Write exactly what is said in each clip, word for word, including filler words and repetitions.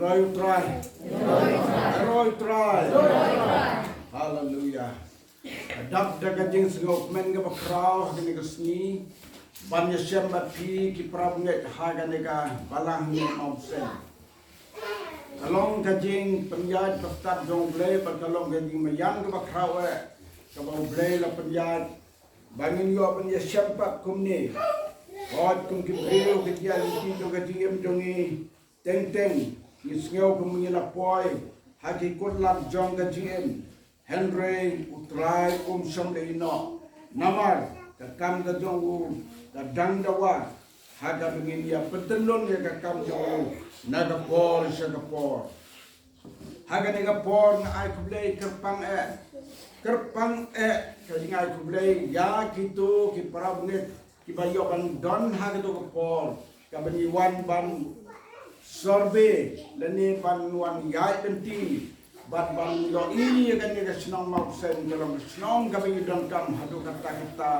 Haleluya. Haleluya. Dap da ka jingsngewkmen kaba khraw ha kane ka sngi ban ïashem bad phi ki para bangeit ha kane ka balang ne mawsem. Ka long ka jingpynïaid bad tat jong U Blei bad ka long ka jingmaïan kaba khraw eh kaba U Blei la pynïaid ba ngin ïoh ban ïashem pat kumne. Hooid, kum ki briew ka jingïaid lynti jong ka jingim jong ngi teng teng ngi sngew kum ngi la poi ha ki kut lad jong ka jingim. Hynrei U Trai um shym la ïehnoh. Namar ka kam ka jong u ka dang dawa ha kaba ngin ïa pyntyllun ïa ka kam jong u na ka por sha ka por. Ha kane ka por nga ai khublei kyrpang eh, kyrpang eh ka jingai khublei ïa kito ki para bangeit kiba ïoh ban don ha kato ka por kaba ngi wan ban survey lane ban wan ïaid lynti bad ban ïohi ïa kane ka shnong Mawsem ka long ka shnong kaba ngi donkam haduh katta katta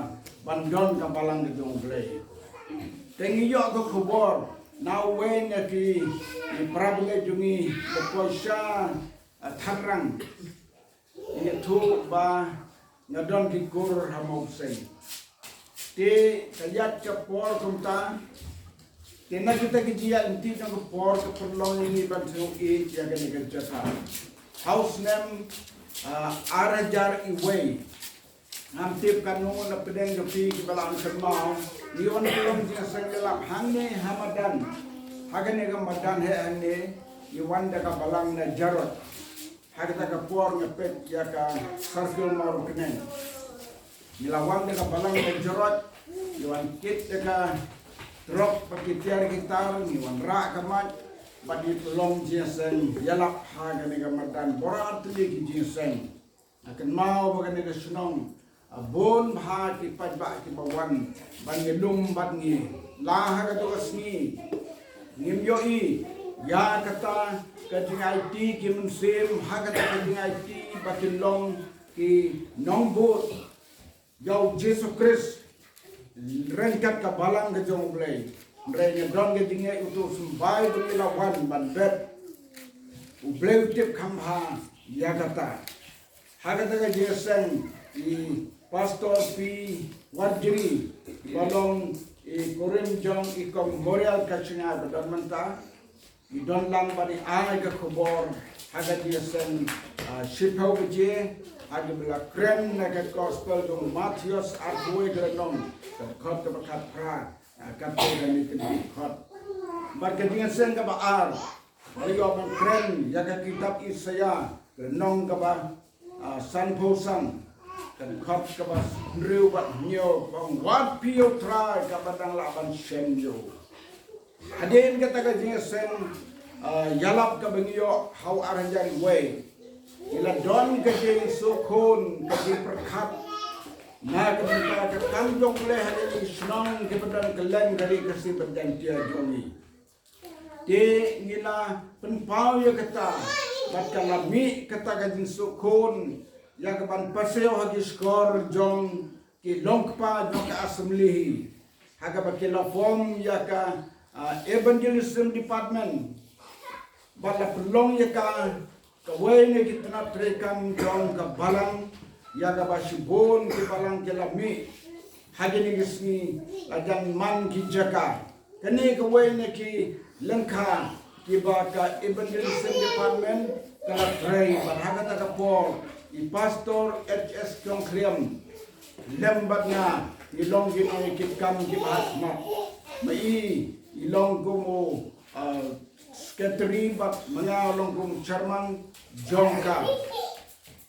ban don ka balang ka jong U Blei. Te ngi ïoh ka khubor na uwei na ki, ki para bangeit jong ngi ba poi sha, ah, Thadrang. Ngi ïathuh ba nga don ki kur ha Mawsem. Te ka ïaid ka por kumta. Te na kita ki jingïaid lynti jong ka por ka pynlong ïa ngi ban sngewthuh ïa kane ka jaka. Ha u snem, ah, ar hajar iwei. Ngam tip katno na pdeng jong phi kiba la kynmaw. Ngi wan ka long jingïaseng ïalap hangne ha madan. Ha kane ka madan hi hangne ngi wan da ka balang na Jarot. Ha kata ka por nga peit ïa ka circle Mawryngkneng. Ngi la wan da ka balang na Jarot, ngi wan kit da ka trok bad ki tiar ki tar, ngi wan rah ka mic bad ngi pynlong jingïaseng ïalap ha kane ka madan, bun ar tylli ki jingïaseng. Nga kynmaw ba kane ka shnong, ah, bun bha ki paidbah kiba wan ban ïalum bad ngi. La ha kato ka sngi ngim ïohi ïa kata ka jingaiti ki mynsiem, ha kata ka jingaiti ba kin long ki nongbud ïa U Jisu Khrist ryngkat ka balang ka jong U Blei. Hynrei nga don ka jingngeit uto u symbai ba ngi la wan ban bet, U Blei u tip kham bha ïa kata. Ha kata ka jingïaseng i Pastor P Warjri ba long i kurim jong i Kong Morial Kaching ba don mynta. I don lang bad i ai ka khubor ha ka jingïaseng, ah, shiphew baje ha kaba la kren na ka gospel jong u Mathaios arphew wei ka lynnong, ka dkhot kaba khatphra, ah, katto katne ki dkhot. Bad ka jingïaseng kaba ar ba la ïoh ban kren ïa ka kitab Isaïah ka lynnong kaba, ah, sanphew san, ka dkhot kaba hynriew bad hynñiew, ba ong, wat phi ïa U Trai kaba dang lah ban shem ïa u. Hadien kata ka jingïaseng, ah, ïalap kaba ngi ïoh ha u ar hajar wei, ngi la don ka jingsngewkhun, ka jingpyrkhat na ka bynta ka kam jong U Blei ha kane ka shnong kaba don kylleng ka ri Khasi bad Jaiñtia jong ngi. Te ngi la pynpaw ïa kata bad ka la mih kata ka jingsngewkhun ïa ka ban pasiew ha ki shkor jong ki longkpa jong ka assembly hi, ha kaba ki la form ïa ka, ah, evangelism department. Bad la pynlong ïa ka kawei na ki tnat treikam jong ka balang ïa kaba shibun ki balang ki la mih ha kine ki sngi, la jan man ki jaka. Kane kawei na ki lyngkha kiba ka evangelism department ka la trei bad ha kata ka por i Pastor H S Kyongkhriam lem bad nga ngi long ki nongïakhun kam kiba ha khmat. Ma i i long kum u, ah, secretary bad ma nga long kum chairman jong ka.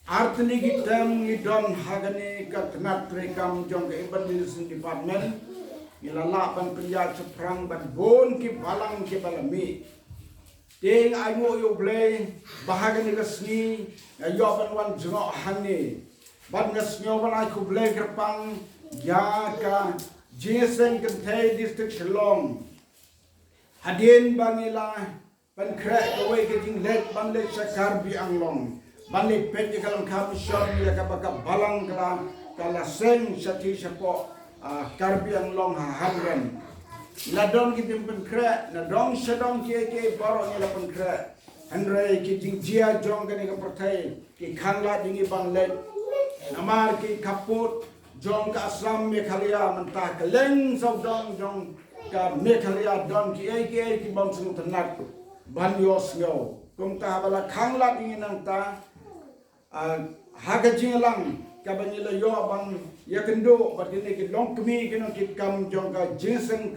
Ar tylli ki term ngi don ha kane ka tnat treikam jong ka evangelism department. Ngi la lah ban pynïaid shaphrang bad bun ki balang kiba la mih. Te nga ainguh ïa U Blei ba ha kane ka sngi nga ïoh ban wan jngoh hangne. Bad nga sngew ban ai khublei kyrpang ïa ka jingïaseng kynthei district Shillong. Hadien ba ngi la pynkhreh kawei ka jingleit ban leit sha Karbi Anglong ban leit peit ïa ka lyngkha mission ïa kaba ka balang ka la, ka la seng shathie shapoh, ah, Karbi Anglong ha Hamren. La don ki jingpynkhreh, la don shadong kiei kiei baroh ngi la pynkhreh. Hynrei ki jingjia jong kane ka pyrthei ki khanglad ïa ngi ban leit. Namar ki khappud jong ka Assam Meghalaya mynta ka leng sawdong jong ka Meghalaya don kiei kiei ki bym sngewtynnat ban ïohsngew. Kumta haba la khanglad ïa ngi nangta, ah, ha ka jingïalang kaba ngi la ïoh ban ïakynduh bad kine ki longkmie ki nongkitkam jong ka Jingïaseng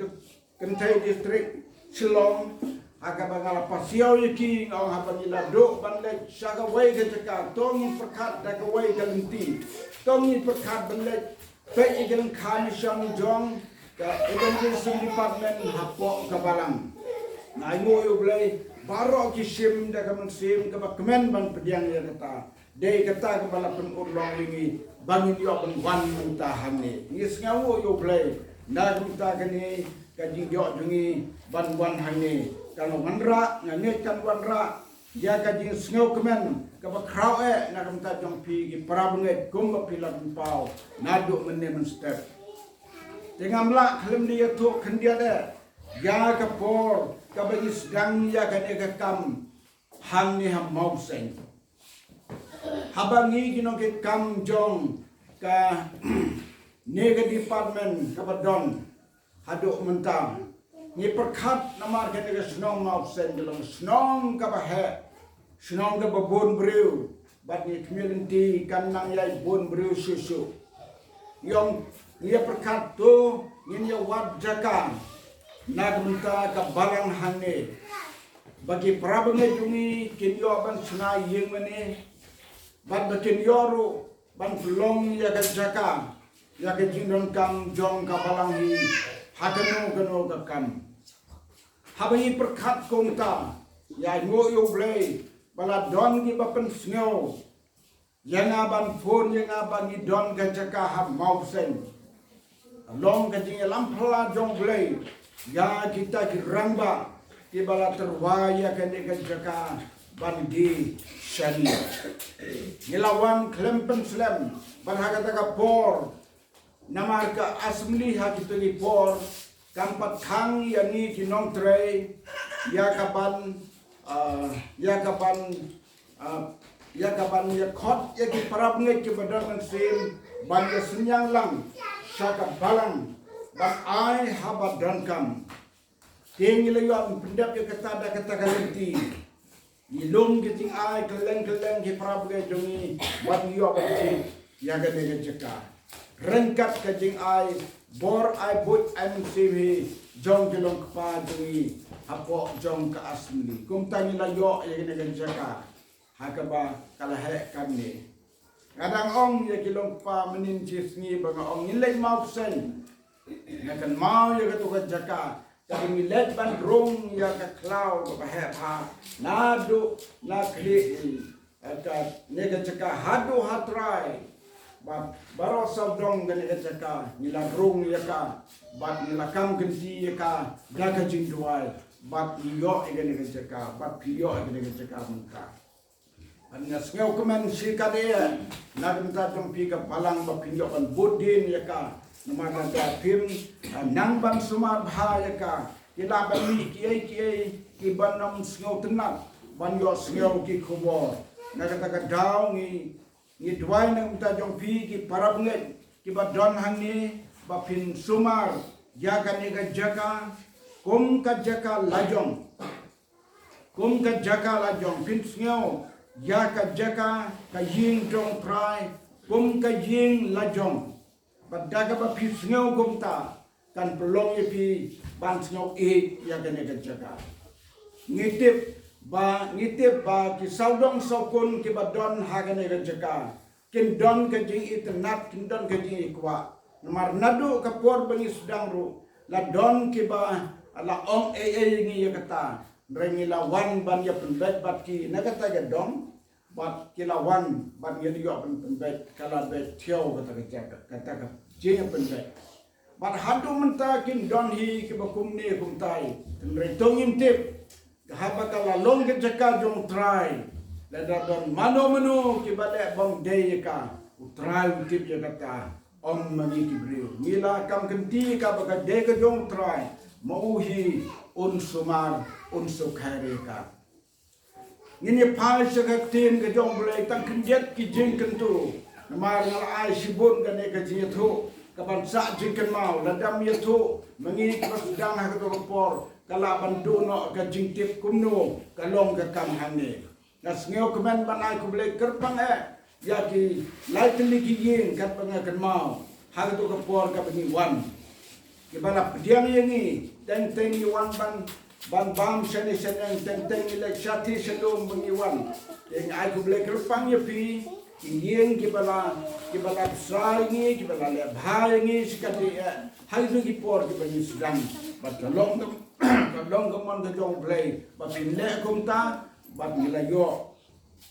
Kynthei District Shillong, ha kaba nga la pasiaw ïa ki, nga ong haba ngi la duh ban leit sha kawei ka jaka, to ngin pyrkhat da kawei ka lynti, to ngin pyrkhat ban leit peit ïa ka lyngkha mission jong ka Evangelism Department hapoh ka balang. Nga ainguh ïa U Blei, baroh ki shim da ka mynsiem kaba kmen ban pdiang ïa kata. Dei kata kaba la pynurlong ïa ngi ba ngin ïoh ban wan mynta hangne. Ngi sngewnguh ïa U Blei na ka bynta kane ka jingïoh jong ngi ban wan hangne. Kan wanrah, nga ngeit kan wanrah ïa ka jingsngewkmen kaba khraw eh na ka bynta jong phi ki para bangeit kumba phi la pynpaw naduh mynne mynstep. Te ngam lah khlem da ïathuh khyndiat eh ïa ka por kaba ngi sdang ïa kane ka kam hangne ha Mawbseiñ. Haba ngi ki nongkitkam jong kane ka department kaba don haduh mynta, ngi pyrkhat namar kane ka shnong Mawbseiñ ka long shnong kaba heh, shnong kaba bun briew, bad ngi khmih lynti kan nang ïai bun briew shuh shuh. Ngi ong ngi ïa pyrkhat to ngin ïa wad jaka na ka bynta ka balang hangne, ba ki para bangeit jong ngi kin ïoh ban shna ïing mane, bad ba kin ïoh ruh ban pynlong ïa ka jaka ïa ka jingdonkam jong ka balang hi ha kano kano ka kam. Haba ngi pyrkhat kumta, ïa nguh ïa U Blei ba la don kiba pynsngew ïa nga ban phone ïa nga ba ngi don ka jaka ha Mawbseiñ. Long ka jingïalam phylla jong U Blei ïa kita ki rangbah kiba la tyrwa ïa kane ka jaka ban die sha ngi. Ngi la wan khlem pynslem bad ha kata ka por, namar ka assembly ha kito ki por kam pat khang ïa ngi ki nongtrei ïa ka ban, ah, ïa ka ban, ah, ïa ka ban ïa khot ïa ki para bangeit kiba don mynsiem ban ïa synñiang lang sha ka balang ban ai haba donkam. Te ngi la ïoh pyndep ïa kata da kata ka lynti. Ngi lum ki jingai kylleng kylleng ki para bangeit jong ngi ban ïoh ban thied ïa kane ka jaka ryngkat ka jingai bor ai buit ai mynsiem hi jong ki long kpa jong ngi hapoh jong ka assembly. Kumta ngi la ïoh ïa kane ka jaka ha kaba ka la heh kamne. Nga dang ong ïa ki long kpa mynnin shi sngi ba nga ong ngin leit Mawbseiñ. Nga kynmaw ïa kato ka jaka kaba ngi leit ban rung ïa ka khlaw kaba heh bha naduh na khlieh ïa kane ka jaka haduh ha trai. Bad baroh sawdong kane ka jaka ngi la rung ïa ka bad ngi la kam kynti ïa ka da ka jingduwai bad ngi ïoh ïa kane ka jaka bad phi ïoh ïa kane ka jaka mynta. Bad nga sngewkmen shikatdei na ka bynta jong phi ka balang ba phin ïoh ban bud dien ïa ka. Namar lada phim, ah, nang ban sumar bha ïa ka, ki lah ban mih kiei kiei kiban ym sngewtynnat ban ïohsngew ki khubor. Na kata ka daw ngi, ngi duwai na ka bynta jong phi ki para bangeit kiba don hangne ba phin sumar ïa kane ka jaka kum ka jaka lajong. Kum ka jaka lajong, phin sngew ïa ka jaka ka ïing jong U Trai kum ka ïing lajong. Bad da kaba phi sngew kumta kan pynlong ïa phi ban sngew ïeit ïa kane ka jaka. Ngi tip ba, ngi tip ba ki sawdong sawkun kiba don ha kane ka jaka kin don ka jingitynnat, kin don ka jingikwah. Namar naduh ka por ba ngi sdang ruh la don kiba la ong ei ei ïa ngi ïa kata. Hynrei ngi la wan ban ïa pynbeit bad ki na kata ka dong bad ki la wan bad ngi la ïoh ban pynbeit, ka la beit thiaw kata ka jaka, kata ka jingïapynbeit. Bad haduh mynta kin don hi kiba kumne kumtai. Hynrei to ngin tip, haba ka la long ka jaka jong U Trai, lada don mano mano kiba leh bym dei ïa ka, U Trai u tip ïa kata. Ym ma ngi ki briew. Ngi la kam kynti ïa ka ba ka dei ka jong U Trai, ma u hi un sumar, un sukher ïa ka. Ngin ïa phai sha ka ktien ka jong U Blei tang khyndiat ki jingkyntu. Namar nga la ai shibun kane ka jingïathuh kaban sah jingkynmaw, lada ym ïathuh ma ngi kiba sdang ha kato ka por, ka lah ban duh noh ka jingtip kumno ka long ka kam hangne. Nga sngewkmen ban ai khublei kyrpang eh ïa ki lai tylli ki ïing katba nga kynmaw ha kato ka por kaba ngi wan. Kiba la pdiang ïa ngi, teng teng ngi wan ban, ban bam shane shaneng, teng teng ngi leit shathie shalum ba ngi wan. Te ngi ai khublei kyrpang ïa phi, ki ïing kiba la, kiba la bsa ïa ngi, kiba la leh bha ïa ngi shikatdei eh ha kito ki por kiba ngi sdang. Bad ka long ka, ka long ka mon ka jong U Blei ba phin leh kumta, bad ngi la ïoh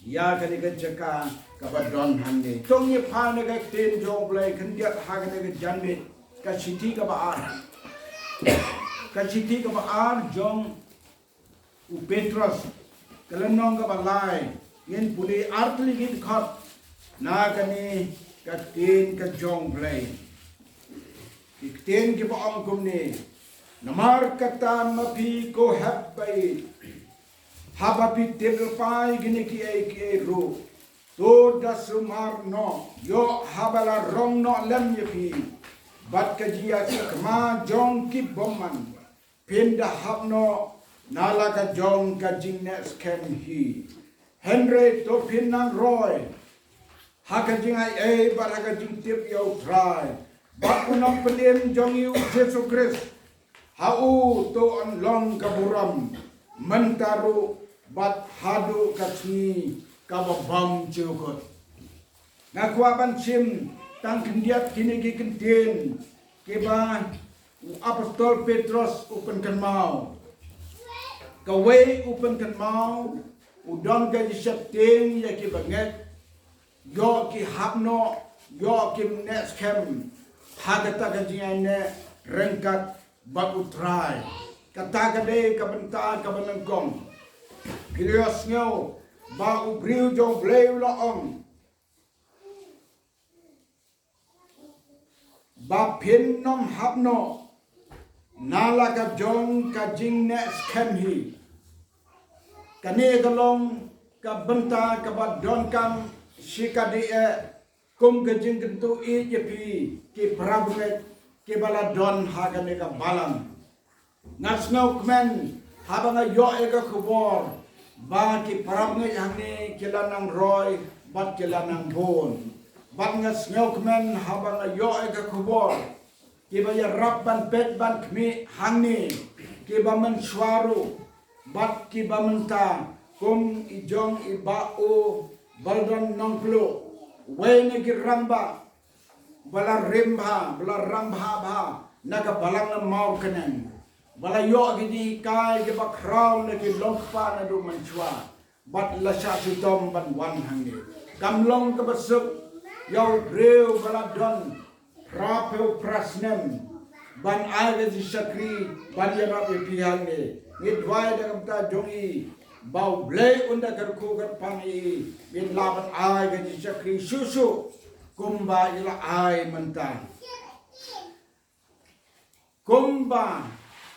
ïa kane ka jaka kaba don hangne. To ngin ïa phai na ka ktien jong U Blei khyndiat ha kane ka janmiet, ka shithi kaba ar. Ka shithi kaba ar jong u Petros, ka lynnong kaba lai. Ngin pule ar tylli ki dkhot na kane ka ktien ka jong U Blei. Ki ktien kiba ong kumne: Namar kata ma phi ko hep ba ïeit, haba phi tip lypa ïa kine kiei kiei ruh, to da sumar noh, ïoh haba la rong noh lem ïa phi bad ka jingïasakma jong ki bymman, phin da hap noh na la ka jong ka jingneh skhem hi. Hynrei to phin nang roi ha ka jingai ei bad ha ka jingtip ïa U Trai bad U Nongpynim jong ngi U Jisu Khrist. Ha u to yn long ka burom mynta ruh bad haduh ka sngi kaba bymjukut. Nga kwah ban shim tang khyndiat kine ki kyntien kiba u apostol Petros u pynkynmaw. Kawei u pynkynmaw, u don ka jingsheptieng ïa kiba ngeit, ïoh ki hap noh, ïoh kim neh skhem ha kata ka jingïaineh ryngkat bad U Trai. Kata ka dei ka bynta kaba nyngkong. Phi la ïohsngew ba u briew jong U Blei u la ong ba phin nym hap noh na la ka jong ka jingneh skhem hi. Kane ka long ka bynta kaba donkam shikatdei eh kum ka jingkyntu ïa phi ki para bangeit kiba la don ha kane ka balang. Nga sngewkmen haba nga ïoh ïa ka khubor ba ki para bangeit hangne ki la nang roi bad ki la nang bun. Bad nga sngewkmen haba nga ïoh ïa ka khubor kiba ïarap ban peit ban khmih hangne, kiba mynshuwa ruh bad kiba mynta, kum i jong i Bah U Baldon Nongpluh, uwei na ki rangbah ba la rim bha, ba la rangbah bha na ka balang na Mawkneng, ba la ïoh ki jinghikai kiba khraw na ki longkpa naduh mynshuwa bad la shah shitom ban wan hangne. Kam long kaba suk ïa u briew ba la don phra phew phra snem ban ai ka jingshakri ban ïarap ïa phi hangne. Ngi duwai da ka bynta jong i ba U Blei un da kyrkhu kyrpang ïa i, ba in lah ban ai ka jingshakri shuh shuh kumba i la ai mynta. Kumba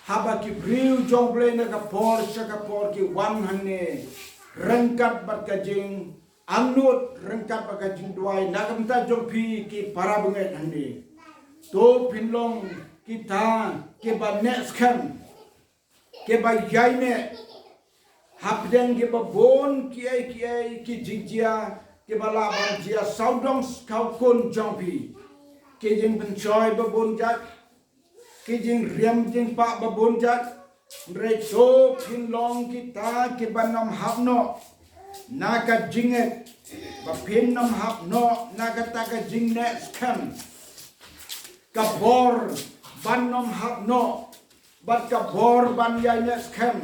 haba ki briew jong U Blei na ka por sha ka por ki wan hangne ryngkat bad ka jingangnud, ryngkat bad ka jingduwai na ka bynta jong phi ki para bangeit hangne. To phin long kita kiba neh skhem, kiba ïaineh hapdeng kiba bun kiei kiei ki jingjia kiba lah ban jia sawdong sawkun jong phi. Ki jingpynshoi ba bun jait, ki jingriam jingpah ba bun jait, hynrei to phin long kita kiba nym hap noh na ka jingngeit, ba phin nym hap noh na kata ka jingneh skhem. Ka bor ban nym hap noh bad ka bor ban ïaineh skhem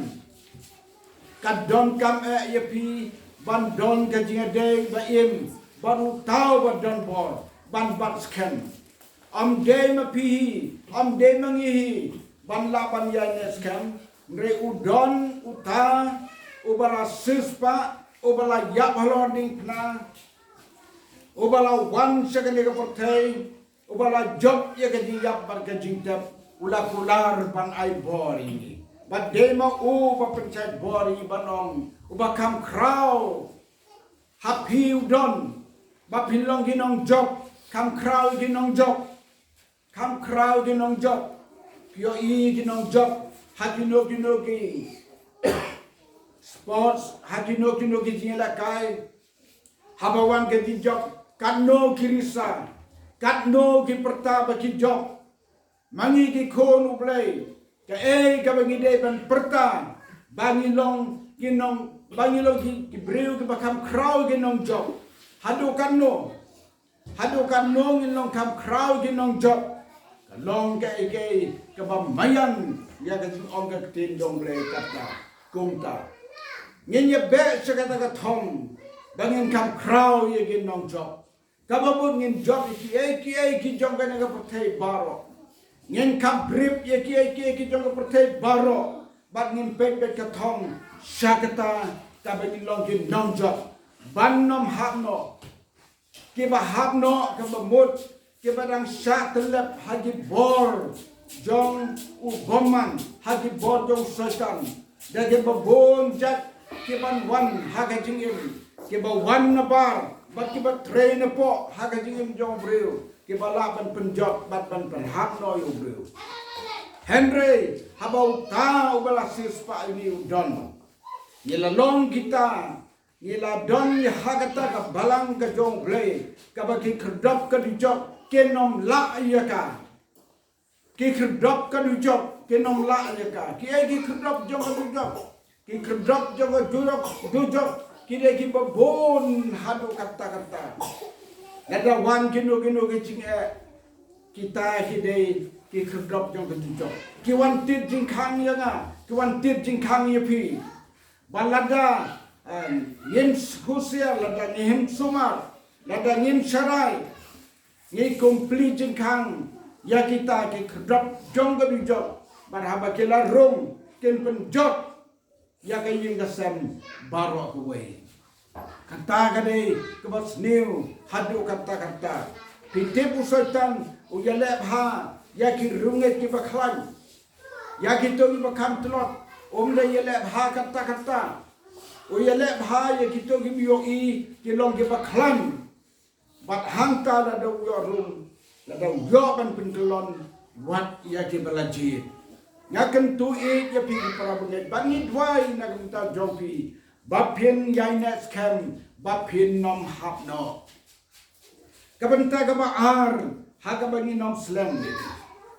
ka donkam eh ïa phi ban don ka jingïadei ba im bad uta uba don bor ban bat skhem. Ym dei ma phi hi, ym dei ma ngi hi ban lah ban ïaineh skhem, hynrei u don uta uba la siewspah, uba la ïap halor diengphna, uba la wan sha kane ka pyrthei, uba la jop ïa ka jingïap bad ka jingtep, u la kular ban ai bor ïa ngi. Bad dei ma u ba pynshait bor ïa ngi ban ong, uba kham khraw ha phi u don, ba phin long ki nongjop, kham khraw ki nongjop, kham khraw ki nongjop. Phi ïohi ki nongjop ha kino kino ki sports, ha kino kino ki jingïalehkai. Haba wan ka jingjop, katno ki risa, katno ki pyrta ba ki jop. Ma ngi ki khun U Blei, kaei kaba ngi dei ban pyrta, ba ngi long ki nong, ba ngi long ki, ki briew kiba kham khraw ki nongjop. Haduh katno, haduh katno ngin long kham khraw ki nongjop? Ka long kaei kaei kaba maïan ïa ka jingong ka ktien jong U Blei kata. Kumta ngin ïa beh sha kata ka thong ba ngin kham khraw ïa ki nongjop. Kaba mut ngin jop ïa kiei kiei ki jong kane ka pyrthei baroh. Ngin kham brip ïa kiei kiei ki jong ka pyrthei baroh. Bad ngin peit beit ka thong sha kata kaba ngin long ki nongjop. Ban nym hap noh. Kiba hap noh, kaba mut kiba dang shah tyllep ha ki bor jong u bymman, ha ki bor jong u Soitan. Da kiba bun jait kiban wan ha ka jingim, kiba wan nabar bad kiba trei napoh ha ka jingim jong u briew, kiba lah ban pynjot bad ban pynhap noh ïa u briew. Hynrei haba uta uba la siewspah ïa ngi u don, ngi la long kita, ngi la don ïa ha kata ka balang ka jong U Blei, kaba ki khyrdop ka dujok kin nym lah ïa ka. Ki khyrdop ka dujok kin nym lah ïa ka. Kiei ki khyrdop jong ka dujok? Ki khyrdop jong ka dujok, dujok ki dei kiba bun haduh katta katta. Lada wan kino kino ki jingeh, kita ki dei ki khyrdop jong ka dujok. Ki wan tied jingkhang ïa nga, ki wan tied jingkhang ïa phi. Ba lada, em, ngim husiar, lada ngim sumar, lada ngim sharai, ngi kum plie jingkhang ïa kita ki khyrdop jong ka dujok. Bad haba ki la rung, kin pynjot ïa ka ïing ka sem baroh kawei. Kata ka dei kaba sniew haduh katta katta. Phi tip u Soitan u ïaleh bha ïa ki riewngeit kiba khlaiñ. Ïa kito kiba kham tlot um dei ïaleh bha katta katta. U ïaleh bha ïa kito kiba ïohi ki long kiba khlaiñ. Bad hangta lada u ïoh rung, lada u ïoh ban pynkyllon, wat ïa kiba la jied. Nga kyntu ïa phi ki para bangeit, ba ngi duwai na ka bynta jong phi, ba phin ïaineh skhem, ba phin nym hap noh. Ka bynta kaba ar ha kaba ngi nym slem,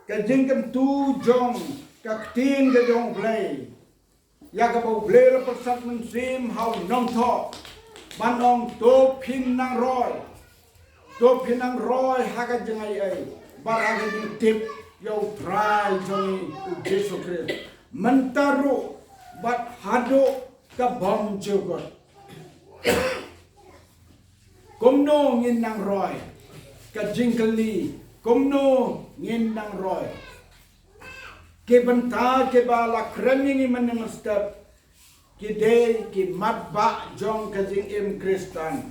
ka jingkyntu jong ka ktien ka jong U Blei. Ïa kaba U Blei la pyrsad mynsiem ha u nongthoh ban ong, to phin nang roi. To phin nang roi ha ka jingaiei bad ha ka jingtip ïa U Trai jong ngi u Jisu Khrist, mynta ruh bad haduh ka bymjukut. Kumno ngin nang roi? Ka jingkylli, kumno ngin nang roi? Ki bynta kiba la kren ïa ngi mynne mynstep ki dei ki matbah jong ka jingim Khristan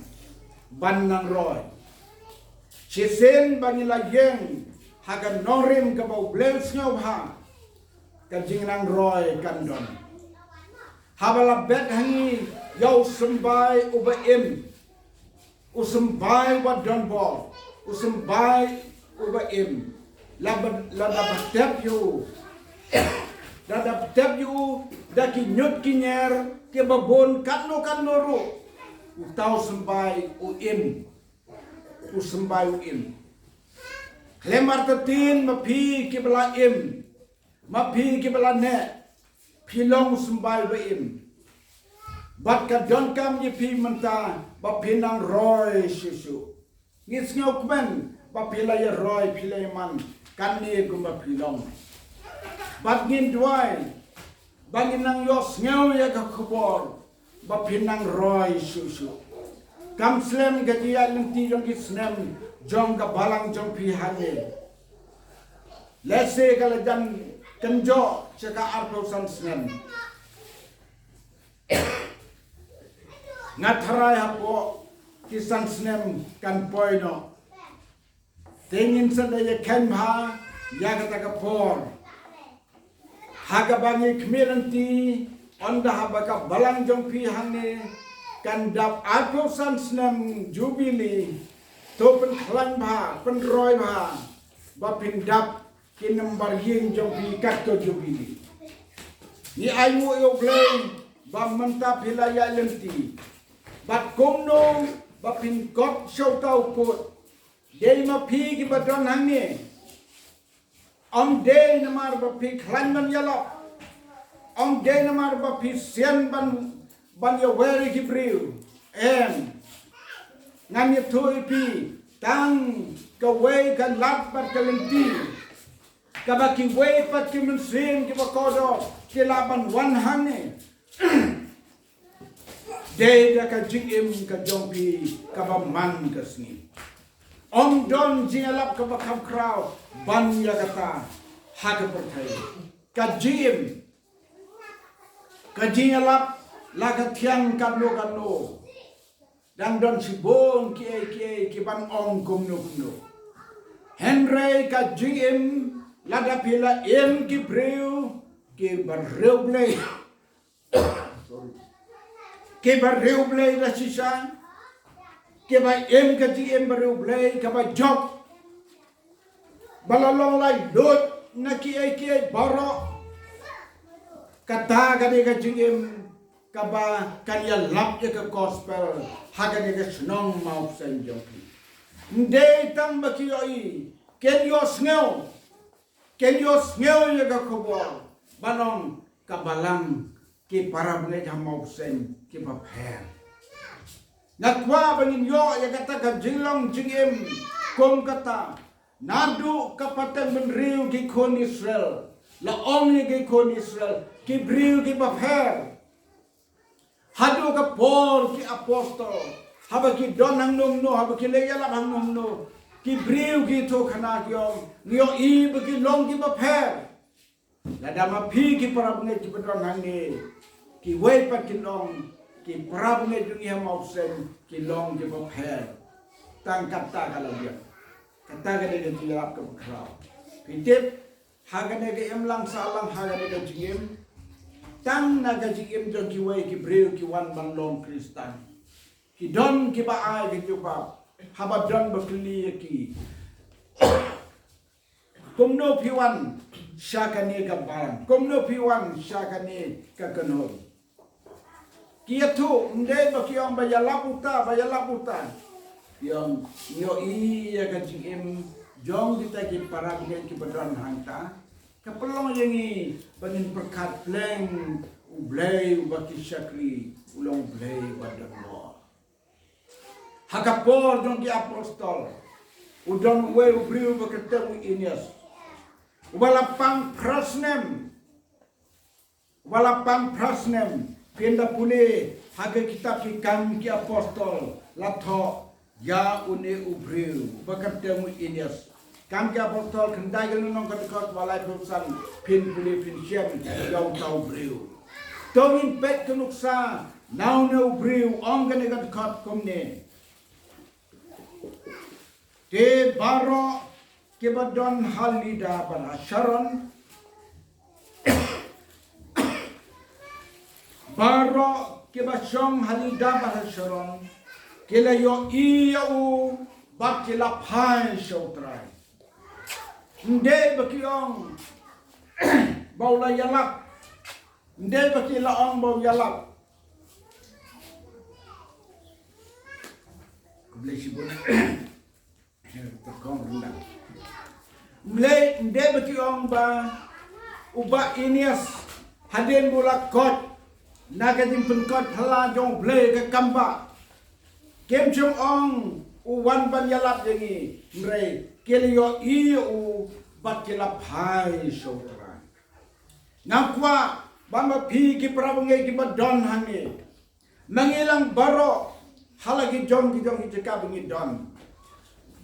ban nang roi. Shisien ba ngi la ïeng ha ka nongrim kaba U Blei u sngewbha, ka jingnang roi kan don. Haba la bet ha ngi ïa u symbai uba im, u symbai uba don bor, u symbai uba im, la ba, la da ba tep ïa u, la da ba tep ïa u da ki ñiut ki ñier kiba bun katno katno ruh, uta u symbai u im, u symbai u im. Khlem artatien ma phi kiba la im, ma phi kiba la neh, phi long u symbai ba im. Bad ka donkam ïa phi mynta ba phin nang roi shuh shuh. Ngi sngewkmen ba phi la ïa roi, phi la ïa man kane kumba phi long. Bad ngin duwai ba ngin nang ïohsngew ïa ka khubor ba phin nang roi shuh shuh. Kam slem ka jingïaid lynti jong ki snem jong ka balang jong phi hangne. Lehse ka la jan kynjoh sha ka arphew san snem. Nga tharai hapoh ki san snem kan poi noh. Te ngin sa da ïa kheiñ bha ïa kata ka por ha kaba ngi khmih lynti Ynda haba ka balang jong phi hangne kan dap arphew san snem jubili, to pynkhlaiñ bha, pynroi bha, ba phin dap ki nambar ïing jong phi kat ka jubili. Ngi ainguh ïa U Blei ba mynta phi la ïaid lynti. Bad kumno ba phin kot sha uta u pud? Dei ma phi kiba don hangne. Ym dei namar ba phi khlaiñ ban ïalap. Ym dei namar ba phi sian ban, ban ïawer ïa ki briew. Em. Ngan ïathuh ïa phi, tang kawei ka lad bad ka lynti kaba kiwei pat ki mynsiem kiba kordor ki lah ban wan hangne. Dei da ka jingim ka jong phi kaba man ka sngi. Ym don jingïalap kaba kham khraw ban ïa kata ha ka pyrthei. Ka jingim, ka jingïalap la ka thiang katno katno. Dang don shibun kiei kiei kiban ong kumno kumno. Hynrei ka jingim, lada phi la im ki briew kiba riewblei. Sorry. Kiba riewblei da shisha, kiba im ka jingim ba riewblei, kaba jop, ba la long laitluid na kiei kiei baroh. Kata ka dei ka jingim kaba kan ïalap ïa ka gospel ha kane ka shnong Mawpseiñ jong phi. Ym dei tang ba ki ïohi, kin ïohsngew, kin ïohsngew ïa ka khubor ba long ka balang, ki para bangeit ha Mawpseiñ kiba pher. Nga kwah ba ngin ïoh ïa kata ka jinglong jingim kum kata. Naduh ka pateng bynriew ki khun Israel, la ong ïa ki khun Israel, ki briew kiba pher. Haduh ka por ki apostol, haba ki don hangno hangno, haba ki leit ïalap hangno hangno, ki briew ki ïathuh khana ki ong, ngi ïohi ba ki long kiba pher. Lada ma phi ki para bangeit kiba don hangne, kiwei pat kin ong, ki para bangeit jong ngi ha Mawpseiñ ki long kiba pher. Tang kata ka la biang. Kata ka dei ka jingïalap kaba khraw. Phi tip, ha kane ka imlang sahlang, ha kane ka jingim, tang na ka jingim jong kiwei ki briew ki wan ban long Khristan, ki don kiba ai ka jubab. Haba don ba kylli ïa ki, kumno phi wan sha kane ka balang, kumno phi wan sha kane ka kynhun? Ki ïathuh, ym dei ba ki ong ba ïalap uta, ba ïalap uta. Ki ong, ngi ïohi ïa ka jingim jong kita ki para bangeit kiba don hangta, ka pynlong ïa ngi ba ngin pyrkhat pleng U Blei uba ki shakri u long U Blei uba don bor. Ha ka por jong ki apostol, u don uwei u briew ba kyrteng u Aeneas, uba la pang phra snem. Uba la pang phra snem. Phin da pule ha ka kitab ki Kam ki Apostol, la thoh ïa une u briew ba kyrteng u Aeneas. Kam ki Apostol khyndai, ka lynnong ka dkhot ba laiphew san, phin pule phin shem ïa uta u briew. To ngin peit ka nuksa na une u briew, ong kane ka dkhot kumne. Te baroh kiba don ha Lida bad ha Sharon, baroh kiba shong ha Lida bad ha Sharon, ki la ïohi ïa u bad ki la phai sha U Trai. Ym dei ba ki ong ba u la ïalap. Ym dei ba ki la ong ba u ïalap. Khublei shibun. Ym dei, ym dei ba ki ong ba u Bah Aeneas, hadien ba u la koit na ka jingpynkot phylla jong U Blei ka kam ba, kim shym ong u wan ban ïalap ïa ngi. Hynrei ki la ïohi ïa u bad ki la phai sha U Trai. Nga kwah ba ma phi ki para bangeit kiba don hangne, ma ngi lang baroh ha la ki jong ki jong ki jaka ba ngi don,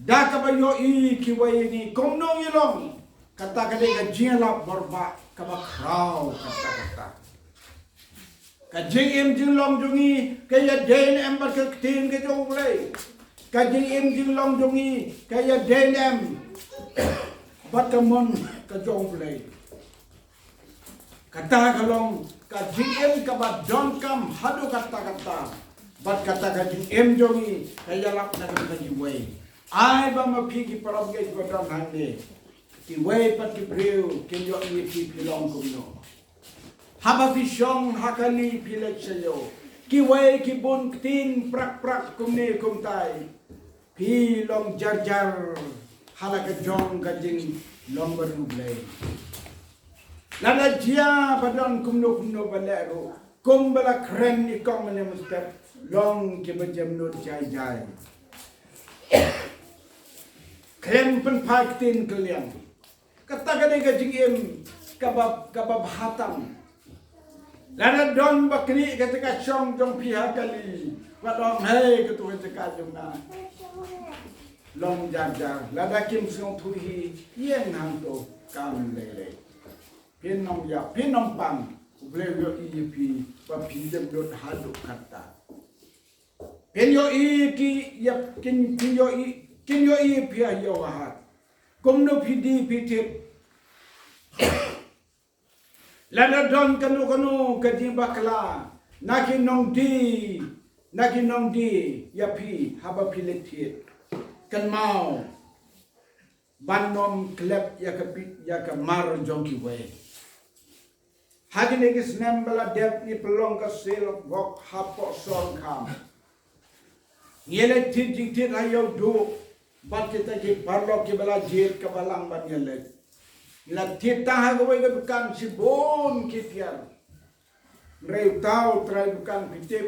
da kaba ïohi kiwei ïa ngi kumno ngi long, kata ka dei ka jingïalap borbah kaba khraw katta katta. Ka jingim jinglong jong ngi ka ïadei ne em bad ka ktien ka jong U Blei? Ka jingim jinglong jong ngi ka ïadei ne em bad ka mon ka jong U Blei? Kata ka long ka jingim kaba donkam haduh katta katta. Bad kata ka jingim jong ngi ka ïalap na ka bynta kiwei. Ai ba ma phi ki parabangeit ba don hangne, kiwei pat ki briew kin ïohi ïa phi, phi long kumno. Haba phi shong ha kali phi leit sha ïew, kiwei ki bun ktien prak prak kumne kumtai. Phi long jar jar ha la ka jong ka jinglong bad U Blei. Lada jia ba don kumno kumno ba leh ruh, kumba la kren i kong mane mynstep, long kiba jemnud jai jai. Khlem pynphai ktien kylliang. Kata ka dei ka jingim kaba, kaba bha tam. Lada don ba knieh kata ka shong jong phi ha kali, wat ong hei katu ka jaka jong nga. Long jar jar, lada kim sngewthuh hi, ïeng hangto kam lei lei. Phin ym ïap, phin ym pang, U Blei u ïohi ïa phi ba phi jemnud haduh katta. Kin ïohi ki ïap, kin, kin ïohi, kin ïohi phi ha ïew ha hat. Kumno phi die phi thied. Lada don kano kano ka jingbakla na ki nongdie, na ki nongdie ïa phi haba phi leit thied, kynmaw ban ym klet ïa ka pit, ïa ka mar jong kiwei. Ha kine ki snem ba la dep ngi pynlong ka sel gok hapoh Sorkham. Ngi leit thied jingthied ha Ïewduh bad kita ki paralok kiba la jied ka balang ban ïaleit. Ngi la thied tang ha kawei ka dukan shibun ki tiar. Hynrei uta u trai dukan, phi tip,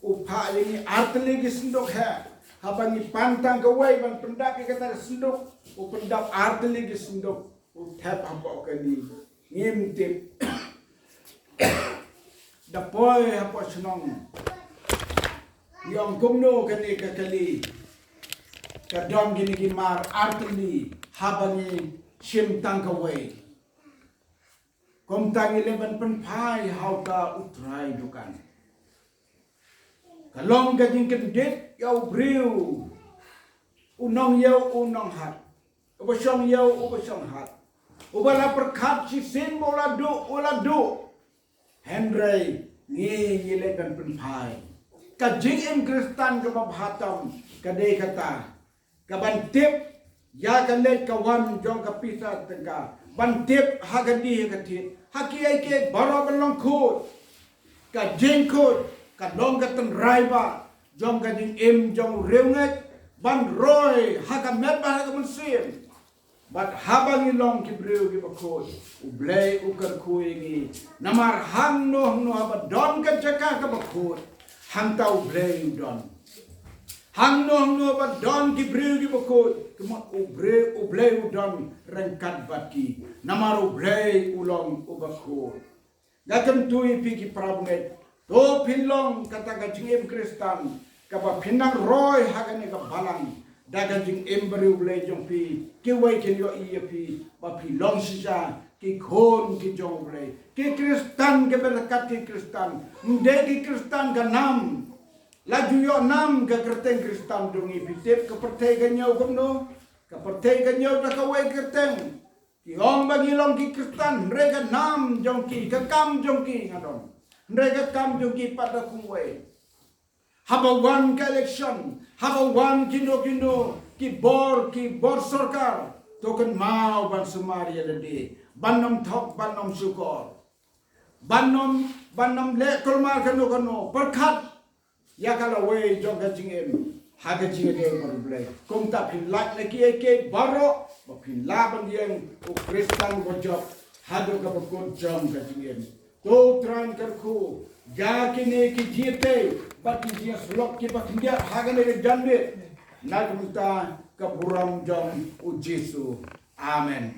u phah ïa ngi artylli ki synduk heh. Haba ngi pan tang kawei ban pyndap ïa kata ka synduk, u pyndap artylli ki synduk, u thep hapoh kali. Ngim tip. Da poi hapoh shnong, ngi ong kumno kane ka kali ka don kine ki mar artylli haba ngi shim tang kawei. Kumta ngi leit ban pynphai ha uta u trai dukan. Ka long ka jingkyndit ïa u briew, u nongïew u nonghat, uba shong ïew uba shong hat, uba la pyrkhat shisien ba u la duh, u la duh. Hynrei ngi, ngi leit ban pynphai. Ka jingim Khristan kaba bha tam ka dei kata. Ka ban tip ïa ka leit ka wan jong ka pisa tyngka, ban tip ha ka die ha ka thied, ha kiei kiei baroh ban long khuid. Ka jingkhuid ka long ka tynrai ba jong ka jingim jong u riewngeit, ban roi ha ka met bad ha ka mynsiem. Bad haba ngi long ki briew kiba khuid, U Blei u kyrkhu ïa ngi. Namar hangno hangno haba don ka jaka kaba khuid, hangta U Blei u don. Hangno hangno ba don ki briew kiba khuid, kumno U Blei, U Blei u don ryngkat bad ki. Namar U Blei u long uba khuid. Nga kyntu ïa phi ki parabangeit, to phin long kata ka jingim Khristan kaba phin nang roi ha kane ka balang. Da ka jingim bariewblei jong phi, kiwei kin ïohi ïa phi ba phi long shisha ki khun ki jong U Blei. Ki Khristan kiba ryngkat ki Khristan, ym dei ki Khristan ka nam. La ju ïoh nam ka kyrteng Khristan jong ngi, phi tip ka pyrthei ka ñiew kumno? Ka pyrthei ka ñiew da kawei kyrteng. Ki ong ba ngi long ki Khristan, hynrei ka nam jong ki, ka kam jong ki nga don. Hynrei ka kam jong ki pat da kumwei. Haba wan ka election, haba wan kino kino ki bor, ki bor sorkar, to kynmaw ban sumar ïa lade, ban ym thok, ban ym shukor, ban ym, ban ym leh kulmar kano kano. Pyrkhat ïa ka lawei jong ka jingim ha ka jingïadei bad U Blei. Kumta phin lait na kiei kiei baroh ba phin lah ban ïeng u Khristan uba jop haduh kaba kut jong ka jingim. To U Trai un kyrkhu ïa kine ki jingïatei bad ki jingïasyllok kiba khyndiat ha kane ka janmiet, na ka bynta ka burom jong U Jisu. Amen.